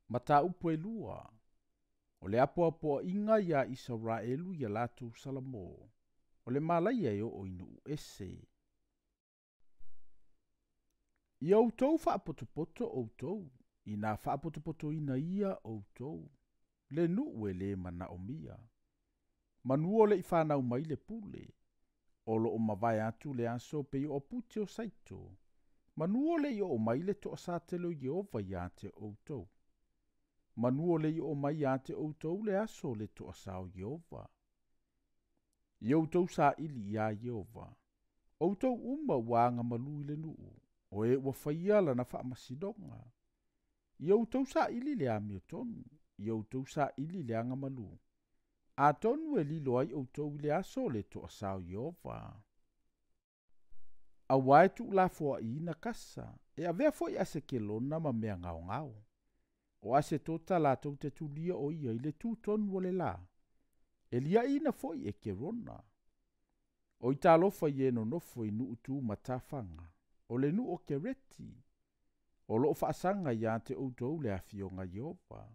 Mataupu e lua, o le apoapoaiga iā Isaraelu i a latou Salamo, o le malaia e oo i nuu ese. Ia outou faapotopoto outou, inā faapotopotoina ia outou, le nuu e lē manaomia. Manu o le i fanau mai le pule, o loo mavae atu le aso pei o apute o Saito, manu o le i oo mai le toasatele o Ieova iā te outou. Manu o le i oo mai iā te outou le aso o le toasa o Ieova. Ia outou saili iā Ieova, outou uma ua agamalu i le nuu, o e ua faia lana faamasinoga. Ia outou saili le amiotonu, ia outou saili le agamalu, atonu e lilo ai outou i le aso o le toasa o Ieova. Auā e tuulafoaiina Kasa, e avea foi Asekelona ma mea gaogao. O Asetota latou te tulia o ia i le tu tonu o le lā, e liaʻiina foi e Kerona. Oi talofa i e nonofo i nuu tu matafaga, o le nuu o Kereti, o loo faasaga iā te outou le afioga Ieova.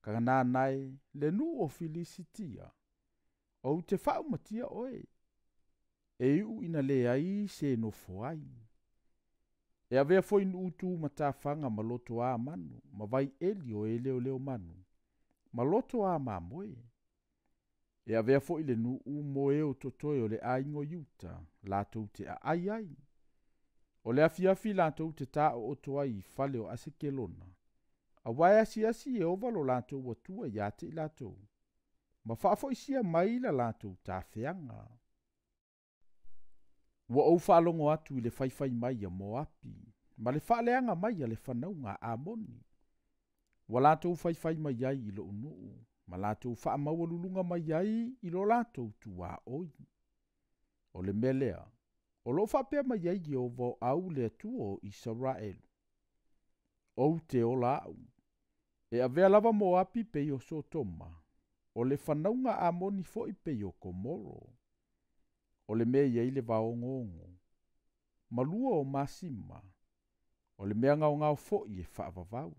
Kanana e, le nuu o Filisitia, ou te faaumatia oe, e iu ina leai se nofo ai. E avea foi nuu tu matafaga ma lotoā manu, ma vaieli o e leoleomanu, ma lotoā mamoe. E avea foi le nuu mo e o totoe o le aiga o Iuta, latou te aai ai. O le afiafi latou te taooto ai i fale o Asekelona, auā e asiasi Ieova lo latou Atua iā te i latou, ma faafoisia mai la latou tafeaga. Ua ou faalogo atu i le faifai mai a Moapi, ma le faaleaga mai a le fanauga a Amoni. Ua latou faifai mai ai i lou nuu, ma latou faamaualuluga mai ai i lo latou tuaoi. O le mea lea, o loo faapea mai ai Ieova o au le Atua o Isaraelu, ou te ola au, e avea lava Moapi pei o Sotoma, o le fanauga a Amoni foi pei o Komoro. O le mea e i ai le vaogoogo, ma lua o masima, o le mea gaogao foi e faavavau.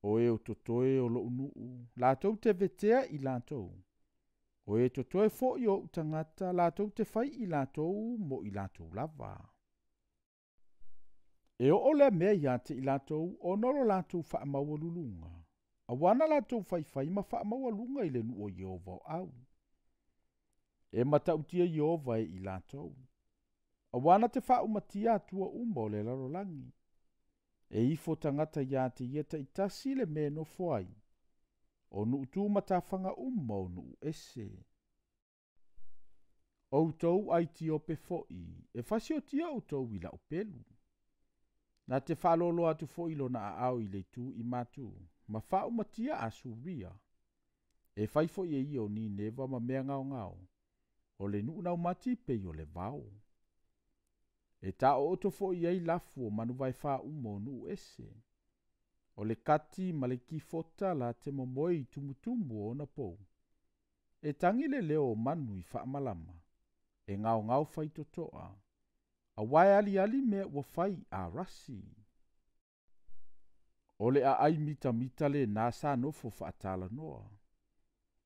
O e o totoe o lou nuu, latou te vetea i latou. O e totoe foi o ou tagata, latou te fai i latou mo i latou lava. E oo lea mea iā te i latou ona o lo latou faamaualuluga, auā na latou faifai ma faamaualuga i le nuu o Ieova o au. E matautia Ieova e i latou, auā na te faaumatia atua uma o le lalolagi. E ifo tagata iā te ia taitasi le mea e nofo ai, o nuu tu matafaga uma o nuu ese. Outou Aitiope foi, e fasiotia outou i lau pelu. Na te faaloaloa atu foi lona aao i le itu i matu, ma faaumatia Asuria. E fai foi e ia o Nineva ma mea gaogao, o le nuu laumati pei o le vao. E taooto foi i ai lafu o manuvaefā uma o nuu ese. O le kati ma le kifota la te momoe i tumutumu o ona pou. E tagi le leo o manu i faamalama, e gaogao faitotoa, auā e aliali mea ua fai a Rasi. O le aai mitamita lenā sa nofo faatalanoa,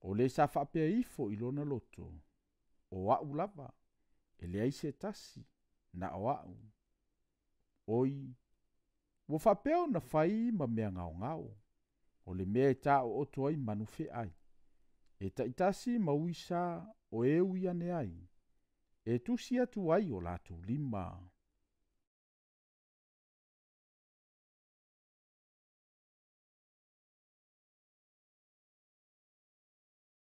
o le sa faapea ifo i lona loto, o au lava, e leai se tasi, na o au. Oi, ua faapea ona fai ma mea gaogao, o le mea e taooto ai manu feai, e taitasi ma uisa o e ui ane ai, e tusi atu ai o latou lima.